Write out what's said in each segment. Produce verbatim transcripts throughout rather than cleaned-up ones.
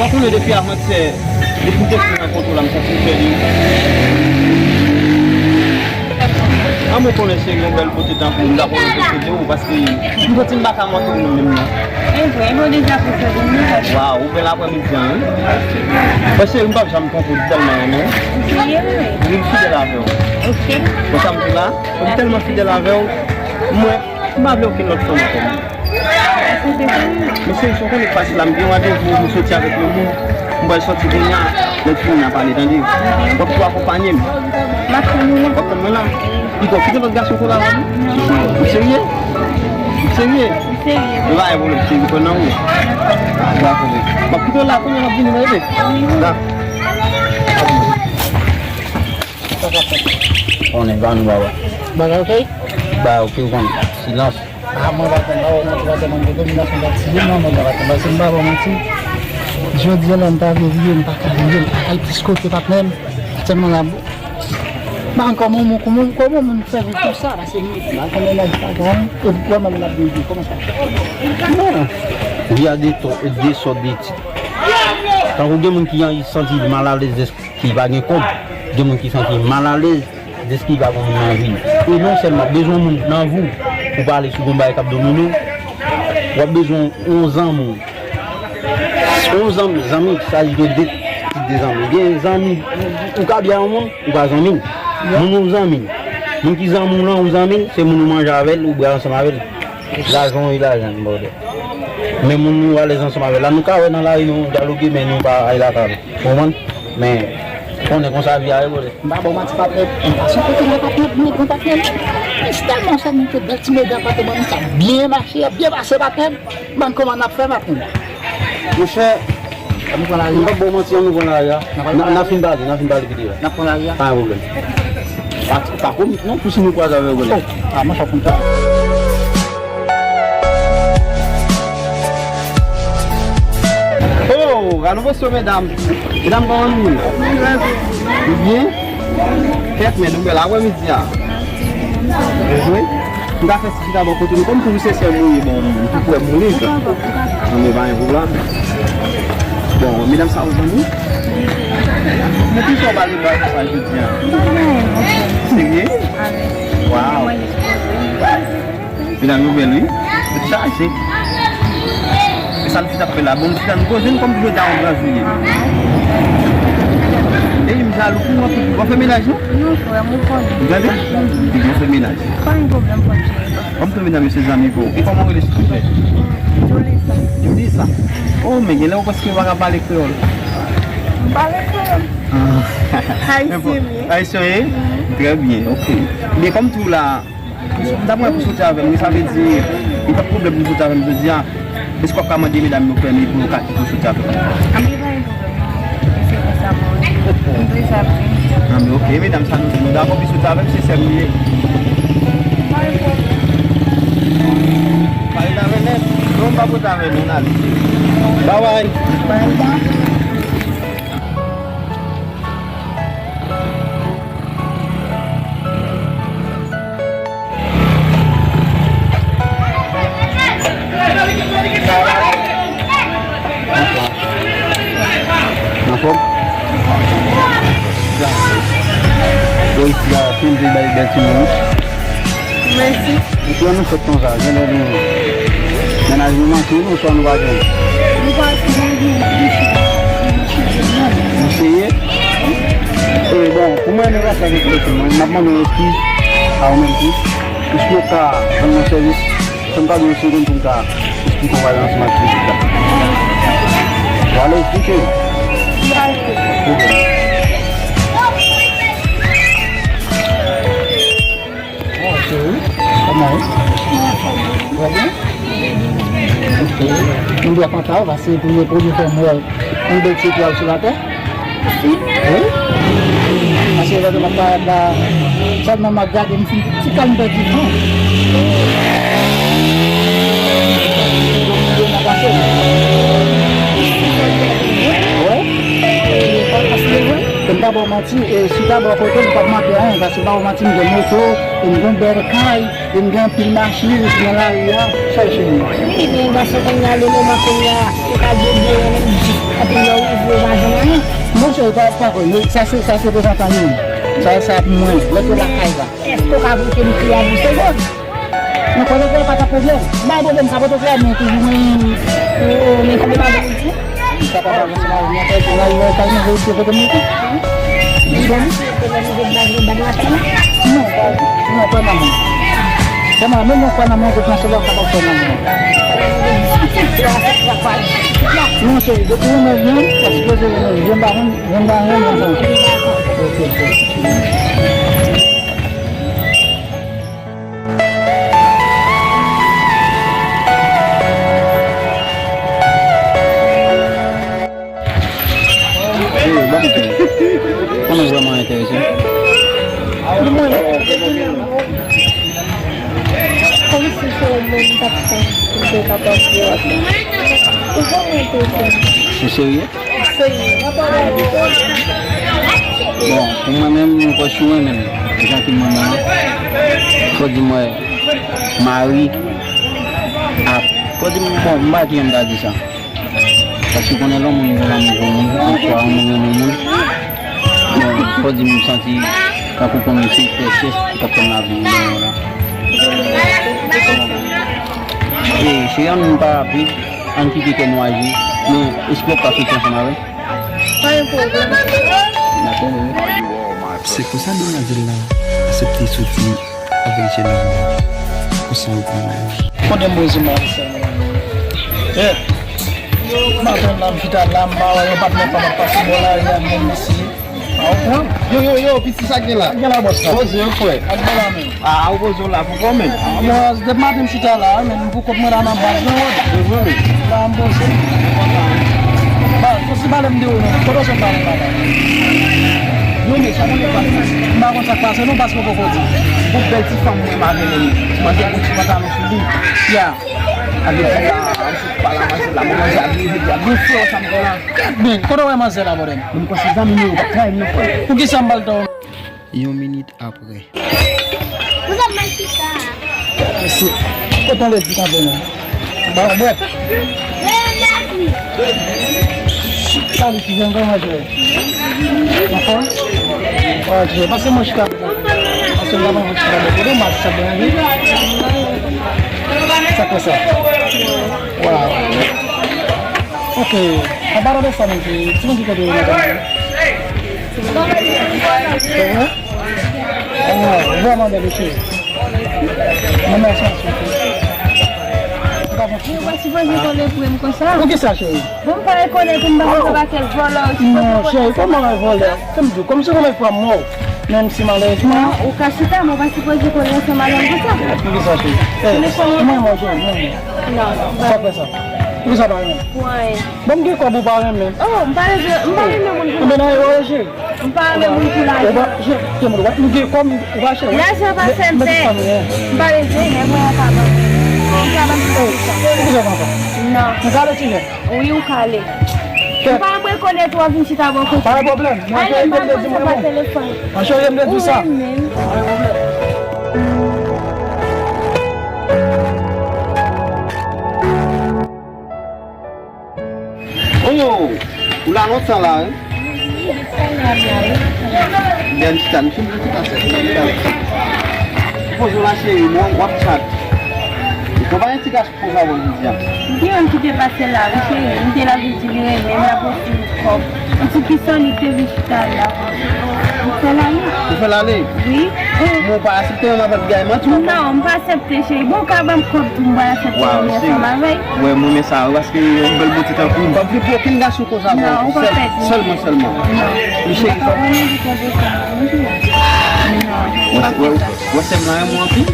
Ou konnen depi avantyè, depi m te fin rankontre w la, m santi m pèdi. An mwen konnen cheri, yon bèl bote tankou w, m ta konnen posede w, paske m santi m pa ka manke w menm menm non. E vre, nou deja posede nou. Waw, ou bèl aprèmidi an, wi. Mwen cheri, m p ap janm twonpe w, m tèlman renmen w. Ou serye, wi? Wi, m fidèl avè w. Ok. Konn sa m di la? M tèlman fidèl avè w. Mwen, m pa vle okenn lòt fanm ankò. Mesye, ou konnen pase la, m gen randevou pou m soti avèk yon moun. M pral soti kounye a, lè n fini n a pale, tande? W ap tou akonpanye m. W ap tann mwen la. Pito, kite lòt gason konn avè m. Ou serye? Ou serye? Ou serye. E pa gen pwoblèm, cheri, pran nan ou. Dakò, wi. M ap kite w la, kounye a m ap vini, mwen, ede. Da. Konnen, ba nou, baba. Bagay ok? Ba ok, ou konnen. Silans. Ah, mwen pa konn, pa wè manti, pa tèlman de dominasyon gad tire non, mwen pa konn, paske m pa wè manti. Jodi a la, m ta vle vire, m pa ka vire, m pa ka al plis kote patnè m. Tèlman la, m pa konn kòman moun, kòman, kòman moun fè viv tou sa, paske m pa konn mennaj pa gen, e wè menm l ap viv, kòman sa fè? Non. Wi a de to-, de sòt de tit. Tankou gen moun ki santi l malalèz, ki pa gen kòb, gen moun ki santi malalèz dèske pa gen moun nan vi l. E non sèlman bezwen moun nan vi w pou pale sou yon bagay k ap domine w, w ap bezwen yon zanmi w. Yon zanmi, zanmi, sa di gen de tip de zanmi. Gen zanmi, ou ka byen yon moun, ou pa zanmi l. Moun ou zanmi l. Moun ki zanmi w lan, ou zanmi l, se moun ou manje avè l, ou bwè ansanm avè l. Lajan w e lajan l, brother. Men moun nou alèz ansanm avè l la, nou ka wè nan lari nou dyaloge, men nou pa al lakay nou. Ou konprann? Men, konnen konsa vi a ye, brother. M pa ba w manti, patnè. M pase yon kote la, patnè, m mete yon patnè. M tèlman fè m yon bèl ti mega patnè, m sa byen mache, ap byen pase, patnè. Ban kòman n ap fè, patnè. Monchè, nou pran lari a. M p ap ba w manti, an nou pran lari a. N a fin pale, n a fin pale videyo a. N ap pran lari a. Pa gen pwoblèm. Pa, pa komik non, pou si nou kwaze avè w, brother. Oh, ah, mwen pa konn sa. Oh, gade nou mesye medam. Medam, kòman nou ye? Nou byen? Kèt men, nou bèl aprèmidi a. Wi. M ka fè ti chita bò kote nou, kòm tou se sè m ou ye, bon, m tou prè mouri sa. Anben, pa gen pwoblèm. Bon, medam sa ou zanmi? Men kisa w pale ba sa jodi a? Serye? Waw. Medam yo bèl wi. Tèt chaje. E sa n fin ap fè la? Bon, m chita nou koze, n kòm toujou ta yon gran jounen. E m jalou pou w anpil. W ap fè mennaj non? Non, frè m, ou konnen. Ou tande? Epi w fè mennaj. Pa gen pwoblèm, frè m cheri. Kòm tou medam yo se zanmi pou ou. E kòman w rele silvouplè? Julissa. Julissa? Oh, men genlè ou prèske pa ka pale kreyòl. M pale kreyòl. Ah. Ayisyen, wi. Ayisyen, wi? Trè byen, ok. Men kòm tou la, m ta pran pou soti avè m, wi, sa vle di, li pa pwoblèm pou soti avè m jodi a. Èske w ap ka mande medam yo pèmi pou yo ka kite w soti avè m? Anben, pa gen pwoblèm, non. Se konsa, bon, m trè sa vre. Anben, ok, medam sa nou, nou dakò pou soti avè m, se sè m li ye. Pa gen pwoblèm. Pa rete avè nèg. Non, m pa pote avè nou, n ale. Bye bye. Bye bye. Anfòm? Bon, isi a, fin de bay bèl timoun. Mèsi. Epi ann nou fèt konsa, genlè nou, mennaj nou manke nou, oswa nou pa gen? Nou pa gen, nou chita, nou chita, non. Nou seye? E bon, pou mwen, nou rete avèk lèfim, mwen, m ap mande yon eskiz a ou menm tou. Èske w ka rann mwen sèvis? Fè m pa gen yon segonn pou m ka esplike w bagay ansanm ak pitit la. W ale esplike? Ok. Bon, cheri, kòman w ye? Trè byen? Ok. Mwen byen kontan, paske premye, premye fwa m wè yon bèl ti etwal sou latè. Wi. Paske lè m ap parèt la, sèlman m ap gade, m fin ti kal m pèdi tan. Wi. E m pa ba w manti, e si w ta bò kote m, m p ap manke anyen, paske m pa ba w manti, m gen moto, e m gen bèl kay, e m gen anpil machin nan lari a, chèche m. Ebyen, gason, kounye a, le moman kounye a, ou ka di w byen, menm jis. Apre lè w rive, ou pa janm anyen. Non, cheri, pa, pa, sa se, sa se pou papa nou. Sa, sa pou mwen. Lòt yo lakay la. Èske w ka voye m kriye a yon segonn? Mwen konnen ke pa ta pwoblèm. Bay pwoblèm sa pote frè mwen toujou mwen. Oh, men konnen pa bon. Sa pa bon, se la mwen fè la yo pa mwen voye kote mwen. Di bon. Non, pa, non, pa nan mwen. Kòman menm yon fwa nan mwen, se nan sèl la kapab fè nan mwen. Non, cheri, depi ou mwen vyen, paske se mwen vyen ba mwen, vyen ba mwen, mwen. Ok, ok. Wi, ban m konnen. Konnen vrèman enterese. Kòmsi se yon moun k ap fè, m te kapab di w. Ou vrèman enterese. Ou serye? Serye. Bon, pou mwen menm, mwen kwè si w renmen m, jan ke m renmen w, fò di mwen, mari ap, fò di mwen, bon, m pa kijan m ta di sa. Paske konnen lè yon moun gen lanmou pou yon moun, yon fwa yon moun renmen yon moun, bon, fò di m santi tankou konnen se fè chèch ki t ap fè m lavi nan moman la. E, cheri, ann pa rape, ann kite kè nou aji, men espri w ap ka soti ansanm avè m. Pa gen pwoblèm. Dakò, wi. Se konsa demwazèl la aksepte soti avèk jennonm nan. Konsa yo pran laj. Kote m bezwen mari sa, medam? Eh! Maten la, m chita la, m pa wè yon patnè pa m ap pase bò lari a, menm isi. A, w pran? Yo, yo, yo, piti, sa k gen la? Sa k gen la, bòs la? Poze w, frè. Ak bò la menm. A, ou poze w la pou kò menm? A, bòs, depi maten m chita la, menm pou kont mwen la nan baz la, wè. Yo, vre, wi. La, m poze. Baz, fò si pale m de ou, non. Kote w sot pale m la, baz? Non, men, sa konnen pa. M pa konn sa k pase, non, paske w poko di. Yon bèl ti fanm mwen, m avè l, li. Mwen, se yon ti pantalon sou li. Ya. Avè di la, m sot pale a manzè la, mwen manzè ap rive, di a, bon, frè, sa m gen la. Kèt, men, kote w wè manzè la, bòdèm? Men m kwè se zanmi nou yo, pa trayi m non, frè. Poukisa m pa l tann? Yon minit apre. Mèsi. Kote w lè di kanpe, men? Ba w bwèt. Salut, ti jèn, kòman w ye? Anfòm? Ok, pase mwen chita. Pase mwen chita bò kote, m ap chita bò kote. Sa k fè sa? Wow. Ok, an palan de sa, mesye, ti moun ki kote yo nan kanal? Se vre? Ah, vrèman bèl, mesye. Mwen mèsi anpil. Ou pa fè. Ou pa sipoze kole pou m konsa. Poukisa, cheri? Bon, m pa rekonèt ou, m pa konn sa pa kèl vòlè ou. Non, cheri, kòman yon vòlè? Fè m di w, kòmsi kòman fwa m wè w. Menm si malerezman. Non, ou ka chita, men ou pa sipoze kole ansanm avè m konsa. Poukisa, cheri? Eh, mwen, mwen, cheri, mwen. Non, sa fè sa. Poukisa pa renmen? Pou anyen. Bon, m gen kòb ou pa renmen. Oh, m pa renmen, m pa renmen moun pou. Anben nan erè, cheri. M pa renmen moun pou lajan. Ou pa, cheri, m gen kòb, ou pa cheri. Lajan pa fè m pè. M pa bezwen, nèg mwen an pa ban m. M pa ban m sa. Poukisa konsa? Non. M ka ale, ti jèn? Wi, ou ka ale. M pa rekonèt ou ap vin chita bò kote. Pa gen pwoblèm. Mwen cheri, m te di mwen bon. Mwen cheri, m te di sa. Pa gen pwoblèm. Oh, ou la lontan la, wi. Bèl chita, m fin chita, chita. Poze w la, cheri, mwen, w ap chat. Ou pa gen ti gason. Pou sa, bon, jodi a. M gen youn ki te pase la, wi, cheri. M te la vin di li renmen m, l ap ofri m kòb. M ti pisan, li te vin chita la. M fè l ale. Ou fè l ale? Wi. Men w pa aksepte menm avèk bigay manti w? Non, m pa aksepte, cheri. Bon, w ka ban m kòb tou, m pa aksepte renmen ansanm avè l. Wè, m renmen sa, wi, paske yon bèl bote tankou w, m p ap vle pou okenn gason konsa, non, ou pa pèdi. Sèlman, sèlman. Non. Wi, cheri, m pa konnen li konn de sa, wi. Non, m p ap fè sa. Wè, sè m nan renmen w anpil.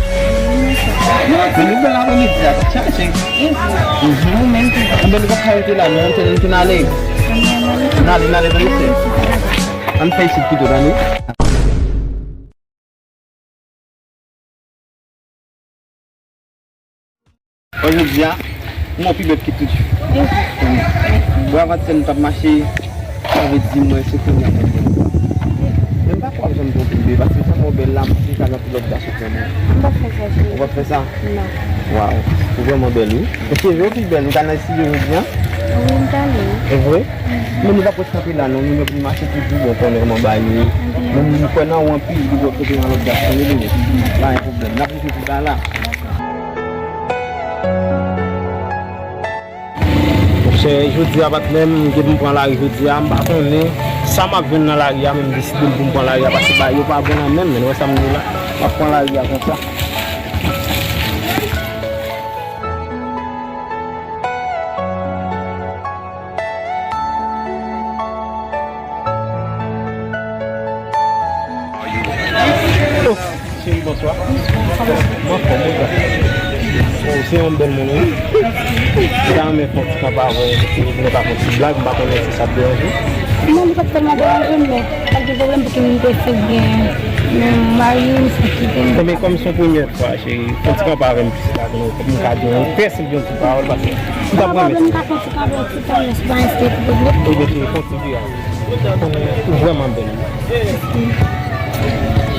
Men nou bèl aprèmidi a, pa chache. E vou? Ou menm tou. Anben, nou p ap ka rete la, non, nou te, nou te n ale. N ale, n ale, tande, sè. Ann fè isit pito, tande. Jodi a, m wè w pi bèl ke tout jou. Wi. Bon, avan ti sèn nou t ap mache, sa vle di mwen se kounye a mwen gen yon fwa. Men m pa kwè w ap janm twonpe m, paske jan mwen bèl la, m pi ka gen anpil lòt gason k renmen m. M p ap fè sa, cheri. Ou p ap fè sa? Non. Waw, ou vrèman bèl, wi. Men cheve w pi bèl, ou ka nan estidyo jodi a? Wi, m t ale. E vre? Men nou p ap ret kanpe la, non. Nou vin mache toujou, bon, konnen kòman bagay yo ye. Men m kwè nan ou anpil, li dwe kote nan lòt dap, konnen li ye. Pa gen pwoblèm. N ap rive pi ba la. Monchè, jodi a, patnè m, m gen pou m pran lari jodi a, m pa konnen sa m ap jwenn nan lari a, men m deside m pou m pran lari a, paske bagay yo pa bon nan men m, men wè sa m di la, m ap pran lari a konsa. Oh, cheri, bonswa. Bonswa. Ou anfòm, ou bèl. Oh, se yon bèl moun, wi. Mwen ta renmen fè yon ti kanpe avè w, nou ka fè yon ti blag, m pa konnen si sa ap deranje w. Non, li p ap tèlman deranje m, men pa gen pwoblèm, pou ki m te fèk gen yon mari, m fèk kite m. Enben, kòm se yon premyè fwa, cheri, fè yon ti kanpe avè m plis la, pou nou, pou m ka di yon trè senp yon ti pawòl, paske m t ap renmen. Pa gen pwoblèm, m ka fè yon ti kanpe, yon ti pawòl, se pa yon ti pwoblèm. Ebyen, cheri, fè yon ti vire avè m. Ou vrèman bèl, wi.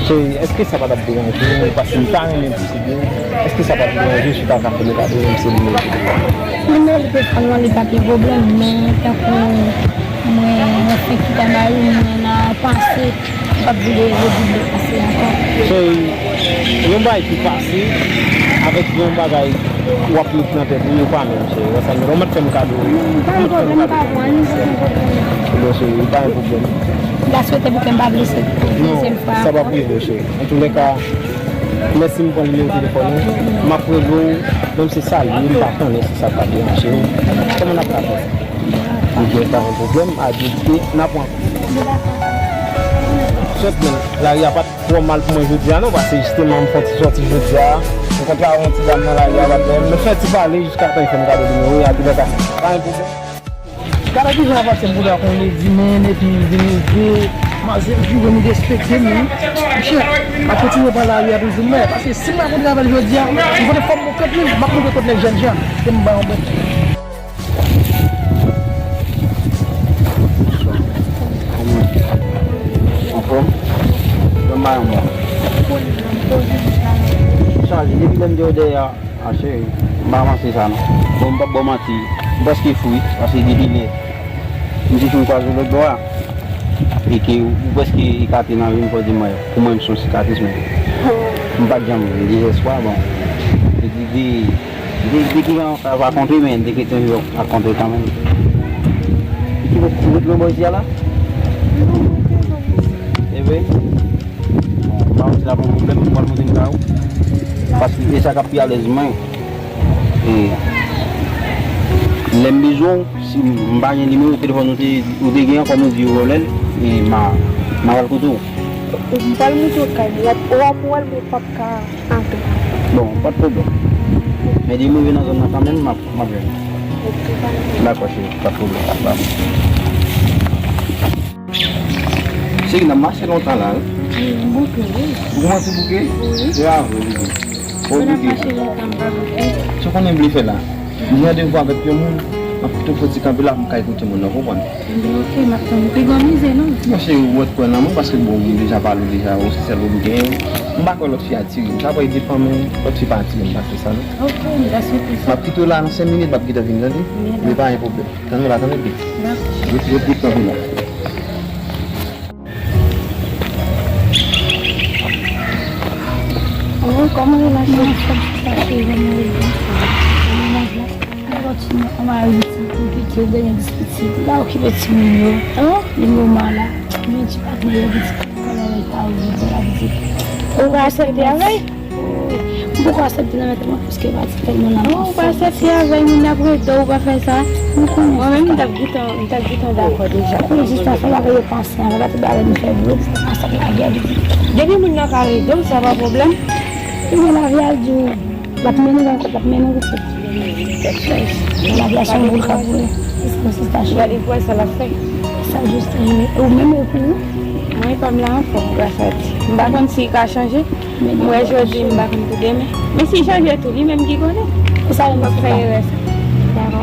Cheri, èske sa pa t ap deranje w? Paske m ta renmen posede w. Èske sa pa t deranje w si w ta ka fè m kado yon sèl nimewo telefòn? Nimewo telefòn nan, li pa gen pwoblèm, men tankou mwen, mwen fenk kite mari m, mwen nan pase, m p ap vle redouble pase ankò. Cheri, yon bagay ki pase avèk yon bagay w ap met nan tèt ou, yo pa menm, cheri. Wè sa m di la, ou mèt fè m kado. Non, pa gen pwoblèm, m ka pran li, pa gen pwoblèm. Bon, cheri, pa gen pwoblèm. M ta swete pou ke m pa blese dezyèm fwa ankò. Non, sa p ap rive, cheri. Antoulèka, mèsi, m pran nimewo telefòn ou. M ap rele w, menm se salye, m pa konnen si sa ta deranje w. Kòman n ap ka fè sa? Ebyen, pa gen pwoblèm, a Dye vle, n ap rankont. Sètman, lari a pa t twò mal pou mwen jodi a non, paske jisteman m fè yon ti sòti jodi a, m kontre avèk yon ti dam nan lari a, patnè m, nou fè ti pale jiskatan li fè m kado nimewo a, antoulèka, pa gen pwoblèm. Gade kijan l ap pase m pou l ak yon ledi, men epi vin rive, manzè vire m despekte m, wi. Monchè, m ap kontinye pran lari a toujou, men, paske si m pa kontre avè l jodi a, m konnen fò m bon kont li, m ap montre kot nèg jènjan, e m ba yon bèt. Kòman? Anfòm? Jan m pa yon mò. Chaje, depi lè m te wè dèyè a, a cheri, m pa ranmase sa non. Bon, m p ap ba w manti, m prèske fou wi, paske depi lè m te fin kwaze w lòt bò a, e ke ou prèske ekate nan vi m, fò di m wè, pou mwen, m se yon sikatris, men m pa t janm dezespwa, bon. E di, di, Li te, li te gentan rakonte, men li te gentan rakonte kanmenm. Ki bò, ou ret lwen bò isi a la? E vre? Bon, m pa wè si la pa yon pwoblèm, m pral monte m kay ou. Paske e sa k ap pi alèz mwen. E lè m bezwen w, si m pa gen nimewo telefòn ou te, ou te gen an, kòm ou di ou vòlè l, e m a, m a pral kote w. M pral monte w kay ou, w ap, w ap wè l, men w p ap ka. Antre. Bon, pa t pwoblèm. Men depi m rive nan zòn nan kanmenm, m ap, m ap jwenn ou. Ok, pa gen pwoblèm. Dakò, cheri, pa t pwoblèm. Ba m. Cheri, n ap mache lontan la, wi. Wi, m bouke, wi. Ou kòmanse bouke? Wi. Se pa vre, bebe. Bon, bebe. N ap mache lontan, m pa bouke. Sa w konnen m vle fè la? M gen randevou avèk yon moun, m ap kite w fè ti kanpe la pou m ka koute moun nan, w konprann? Ebyen, ok, m ap tann. Pi gwo mize, non? Non, cheri, ou mèt kwè nan mwen, paske, bon, m deja pale w deja, ou se sèl ou m gen. M pa kwè lòt fi atire m. Sa va depann, men lòt fi pa atire m, pa fè sa, non. Ok, mèsi pou sa. M ap kite w la nan senk minit, m ap gentan vin, tande? Men pa gen pwoblèm. Tann mwen la, tande byen. Dakò. Ret, ret, ret kanpe la. Oh, kòman relasyonn? Mwen, fòk sa se yon manje. Mwen, manje la. Mwen, kontinye, mwen, mari, pitit, ou genyen dis pitit. La, okipe timoun yo. Li nòmal la. Men ti patnè yo, pitit. Kòman pa ou, pa pitit. Ou ka aksepte avè l? M poko aksepte nan men tèlman plis ke pati tèlman nan. Non, ou pa aksepte avè l, moun ap rete, ou pa fè sa. Mwen menm, m t ap gentan, m t ap gentan dakò deja. Konnen jis sa fè bagay yo pasyan, fè pati bagay nou fè vre, sa pa sa lagè li. Depi moun nan ka rete w, sa pa pwoblèm. Ebyen, lavi a di w, l ap mennen w nan kot l ap mennen w, pitit. Lavi a se yon boul k ap woule. Jis konsa, cheri. Gade pou wè sa l ap fè. Sa jis, e ou menm, e pou ou? Mwen, pa m la anfòm, gras a Dye. M pa konn si l ka chanje. M wè jodi, m pa konn pou demen. Men si l chanje tou, li menm ki konnen. Sa l ap fè erè sa. Dakò.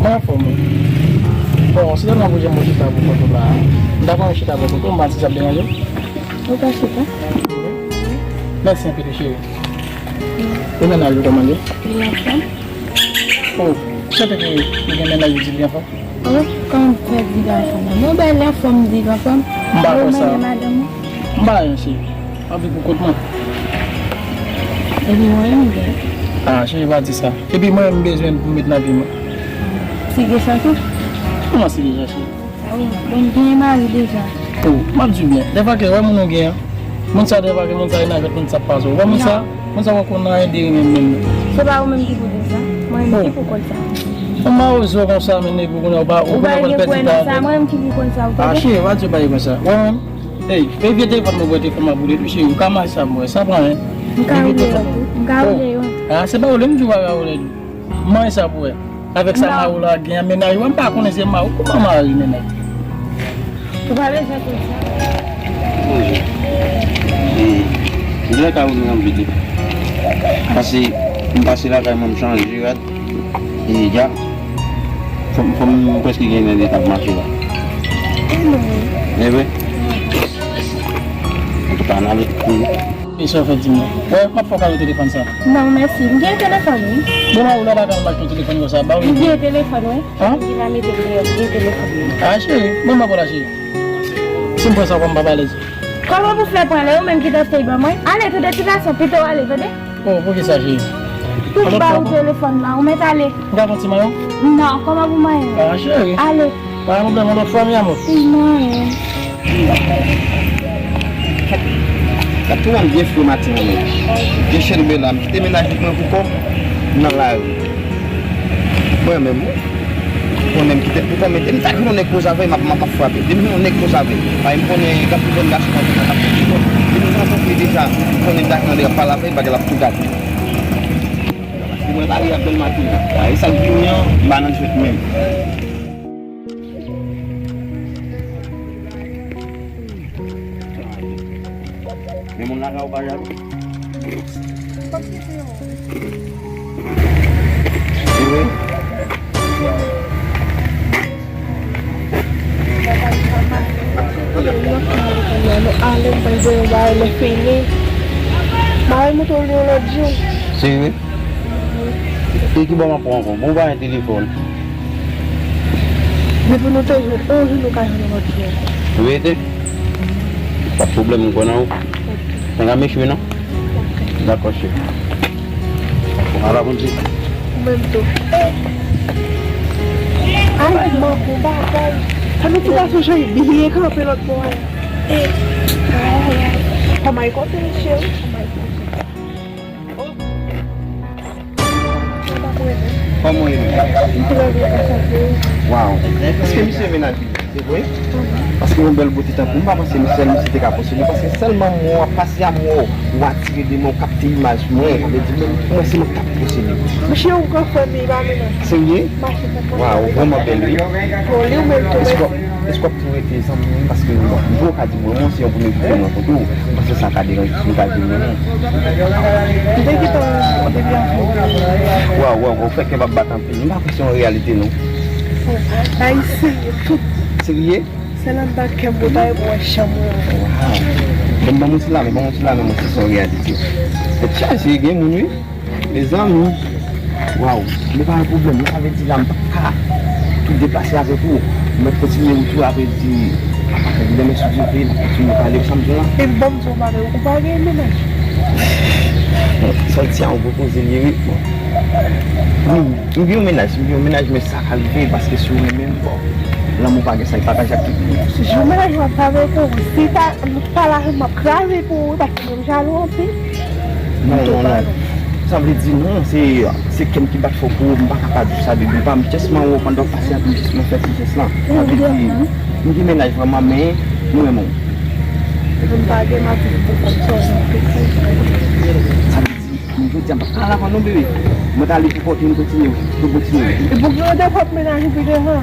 Mwen anfòm wi. Bon, si w nan bouji m pou chita pou kont ou la, m ta konn chita bò kote w, m pa si sa ap deranje w. Ou ka chita. Mèsi anpil wi cheri. E mennaj ou kòman l ye? Li anfòm. Oh, ou santi ke ou gen mennaj ou di li anfòm? Oh, kòman fè di li anfòm? Mwen bay li anfòm, di li anfòm. M pa kwè sa. Ou menm madanm ou? M pa anyen cheri. Anvi pou kont mwen. Epi mwen menm m gen. Ah, cheri pa di sa. Epi mwen menm m bezwen pou m met nan vi mwen. Ti gen sa tou? Kòman si deja cheri? Ah wi, bon, m genyen mari deja. Oh, m ap di w byen. Dèfwa ke wè moun ou gen an, moun sa dèfwa ke moun sa vin avèk moun sa ap pase w. Wè moun sa, moun sa poko nan anyen de li menm menm. Se pa ou menm ki pou di sa. Mwen menm ki pou konn sa. Ou mawozo konsa, men epi kounye a ou pa, ou kounye a w pral pèdi ta. Ou pa gen pwen nan sa, mwen menm ki pou konn sa, ou tande? Ah, cheri, pa di w pa gen konsa. Wè menm. Ey, e vye telefòn mwen, wè telefòn mwen boule tou, cheri. Ou ka manje sa pou wè, sa pa anyen. M ka woule yo tou. M ka woule yo. Ah, se pa woule, m di w pa ka woule tou. Manje sa pou wè. Avèk sa mari w la gen an, mennaj ou, m pa konnen se mari w. Kòman mari mennaj? Ou pa bezwen konn sa. Wi. E, m gen ka ou nan vide. Pase, m pase lakay mwen, m chanje rad. E, ya. Fò m, fò m prèske gen nen de t ap mache la. E non. E vre? Antouka, n ale. E sa w fè di m nan? Wè, m ap fè w kado telefòn sa. Non, mèsi. M gen telefòn, wi. Bon, mari w la pa ka al achte yon telefòn konsa, ba w li. M gen telefòn, wi. An? M gen la mete deyò, m gen telefòn, wi. Ah, cheri, ban m pa pou la, cheri. Si m pran sa, w pa m pa alèz. Kòman pou fè pran lè ou menm ki t ap fè ban mwen? Ale, tande ti gason, pito w ale, tande? Oh, poukisa, cheri? Tout ba ou telefòn nan, ou mèt ale. M ka pran ti mayo? Non, kòman pou mayo? Ah, cheri. Ale. Pa gen pwoblèm, yon lòt fwa, mi amor. Ti mayo. Gad kòman m byen fre maten an menm. Vye chèlbè la, m kite mennaj mwen pou kò m nan lari. Mwen menm, wi. Konnen m kite pou kò m, depi m ta jwenn yon nèg koze avè l, m ap, m ap, m ap frape. Depi m jwenn yon nèg koze avè l, paske m konnen gen anpil jèn gason nan zòn nan k ap fè ti kò. Depi m jwenn yon fanm deja, m konnen m ta jwenn yon nèg ap pale avè l, bagay la ap tou gate. Paske mwen lari a bèl maten. A, e sa k vini an, m pa nan jwèt menm. Men moun lakay ou pa jalou? Ewe. Nou ale, m pral voye yon bagay lè fini. Mari mouton li yon lòt jou. Serye? E ki bò m ap pran ankò? Bon, ou pa gen telefòn. Depi nou te jwenn yon jou, nou ka jwenn yon lòt jou ankò. Rete. Pa t pwoblèm, m kwè nan ou. Nèg la mechwe, non? Dakò, cheri. Ala, bondye. Ou menm tou. Ay, manke yon bagay. Sa nou ti gason cheri byen kanpe lòt bò a. Kòman e kote, cheri? Kòman w ye menm? M trè byen, pa chanje. Waw. Èske misye mennaj li? Se vre? Paske yon bèl bote tankou m, m pa panse misye, misye te ka posede. Paske sèlman mwen w ap pase a mwen, w atire de mwen, w kapte imaj mwen. Sa vle di menm pou mwen se mwen k t ap posede. Misye yon gran fanmi, li pa mennaj. Serye? Mache tankou. Waw, vrèman bèl, wi. Bon, li ou menm tou, mèsi. Èske w ap tou rete zanmi m? Paske, bon, m poko ka di mwen, mwen se yon premye fwa mwen rankontre w. M panse sa ka deranje, m ka di mwen non. M te gentan depi anvan. Waw, waw, waw, fè kè m ap bat anpil. M pa kwè se yon reyalite non. Ayisyen yo tout. Serye? Sèl anndan kè m pou ta ye pou wè chanm mwen. Waw. Bon, ban m yon ti lame, ban m yon ti lame, mwen si se yon reyalite. Tèt chaje, gen moun wi. Mezanmi. Waw, men pa gen pwoblèm, sa vle di la m p ap ka tou deplase avèk ou. M mèt kontinye wout ou, sa vle di, apati de demen si Dye vle, m ap kontinye pale ou sa m di w la. Epi ban m di w yon bagay, ou pa gen mennaj? Bon, sa w di a, yon gwo koze l ye wi. Bon. Wi, m gen yon mennaj, m gen yon mennaj, men sa ka rive, paske si w renmen m, bon, lanmou pa gen sa, li pataje ak tout moun. Si w renmen mennaj ou ap avèk ou, si ta, pa la, m ap kraze pou ou, paske mwen m jalou anpil. Non, non, non. Sa vle di non, se, se kè m ki bat fò pou ou, m pa ka pa di w sa, baby pa m, just man wè w pandan w pase ak mwen, just man fè ti jès lan. Sa vle di, m gen mennaj vrèman, men m renmen w. Epi m pa gen matik pou kòm sa w jan fèt. Sa vle di, m jodi a, m p ap ka al avan non, baby. Mwen t ale pou kòte, m kontinye, m kontinye. E pou ki w te pwòp mennaj ou pi devan?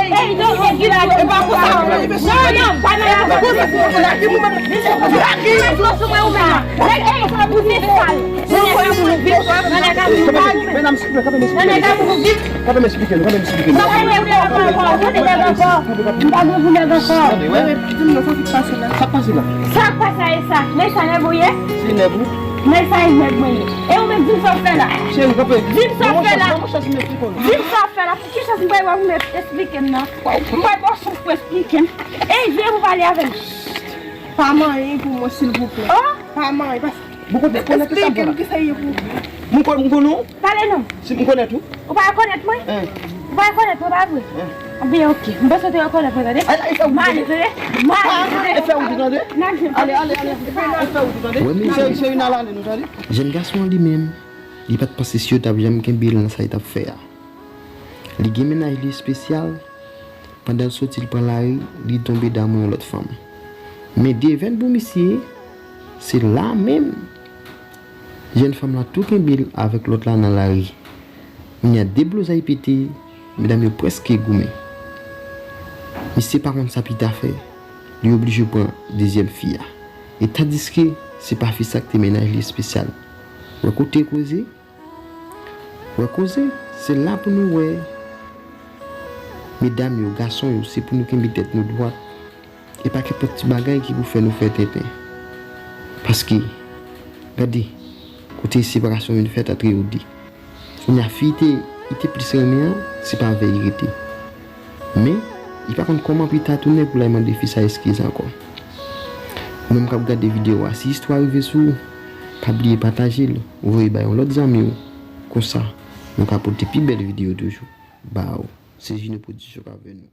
Ey, non, non, Gila, e pa pou sa. Non, non, pa nan afè pou sa. Lage non sou mwen ou menm. Nèg, ey, ou se sal. Nèg la pou viv. Nèg la pou viv. Medam, silvouplè, kanpe m eksplike nou. Nèg la pou viv. Kanpe m eksplike nou, kanpe m eksplike nou. M pa vle pou nèg ankò, m pa vle pou nèg ankò. M pa vle pou nèg ankò. Tande, wè. Di m non, sa k pase la? Sa k pase la? Sa k pase la, e sa? Men sa nèg ou ye? Se nèg ou? Men sa e nèg mwen ye. E ou menm, di m sa w fè la. Cheri, kanpe. Di m sa w fè la. Di m sa w fè la. Ki chans m bay wè ou mèt esplike m nan? M bay bò souf pou esplike m. Ey, vye pou pale avè m. Pa manyen pou mwen, silvouplè. Oh! Pa manyen, pas. Bon, kote, konnen ki sa m fè la? Esplike m ki sa ye pou. M kon-, m konnen w? Pale non. Si m konnen tou? Ou pa rekonèt mwen? Hein. Ou pa rekonèt mwen, pa vre? Hein. Anben, ok. M panse w te rekonèt mwen, tande. Ay, ay, fè ou tande. Male, tande. Male, tande. Fè ou tande. Ale, ale, ale. Fè ou tande. Wè, men se, se youn nan lane nou, tande. Jèn gason an li menm, li pa t panse si yo t ap janm kenbe l nan sa li t ap fè a. Li gen mennaj li espesyal, pandan l soti l pran lari, li tonbe damou yon lòt fanm. Men devèn pou misye, se la menm, jèn fanm lan tou kenbe l avèk lòt la nan lari. Kounye a de blozay pete, medam yo prèske goumen. Misye pa konn sa pou l ta fè, li oblije pran dezyèm fi a. E tandiske se pa fi sa k te mennaj li espesyal. Wè kote koze? Wè koze, se la pou nou wè, medam yo, gason yo, se pou nou kenbe tèt nou dwat. E pa kenpòt ti bagay ki pou fè nou fè tenten. Paske, gade, kote separasyon vin fèt ant yo de. Kounye a, fi te, li te plis renmen an, se pa avè l li rete. Men, li pa konn kòman pou li ta tounen pou l al mande fi sa eskiz ankò. Ou menm k ap gade videyo a, si istwa a rive sou ou, pa bliye pataje l, voye bay yon lòt zanmi w. Konsa, nou ka pote pi bèl videyo toujou ba w. Se Jino Production k avè nou.